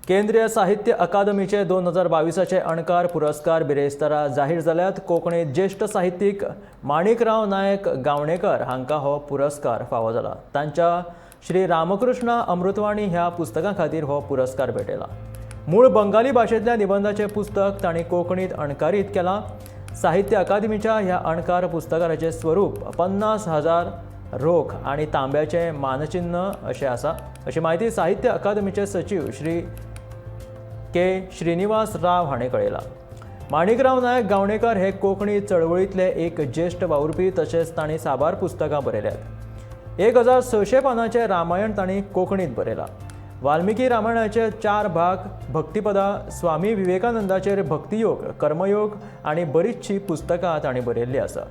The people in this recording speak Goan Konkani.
केंद्रीय साहित्य अकादमीचे 2022 अणकार पुरस्कार बिरेस्तारा जाहीर जाल्यात. कोंकणीत ज्येश्ठ साहित्यीक माणिकराव नायक गावणेकर हांकां हो पुरस्कार फावो जाला. तांच्या श्री रामकृष्ण अमृतवाणी ह्या पुस्तकां खातीर हो पुरस्कार भेटयला. मूळ बंगाली भाशेंतल्या निबंधाचें पुस्तक तांणी कोंकणीत अणकारीत केलां. साहित्य अकादमीच्या ह्या अणकार पुस्तकाचें स्वरूप 50,000 रोख आनी तांब्याचें मानचिन्न अशें आसा, अशी म्हायती साहित्य अकादमीचे सचीव श्री के श्रीनिवास राव हाणें कळयलां. माणिकराव नायक गावणेकर हे कोंकणी चळवळींतले एक ज्येश्ठ वावुरपी. तशेंच तांणी साबार पुस्तकां बरयल्यात. 1600 पानांचें रामायण तांणी कोंकणीत बरयलां. वाल्मिकी रामायणाचे चार भाग, भक्तिपदां, स्वामी विवेकानंदाचेर भक्तियोग, कर्मयोग आनी बरीचशीं पुस्तकां तांणी बरयल्लीं आसात.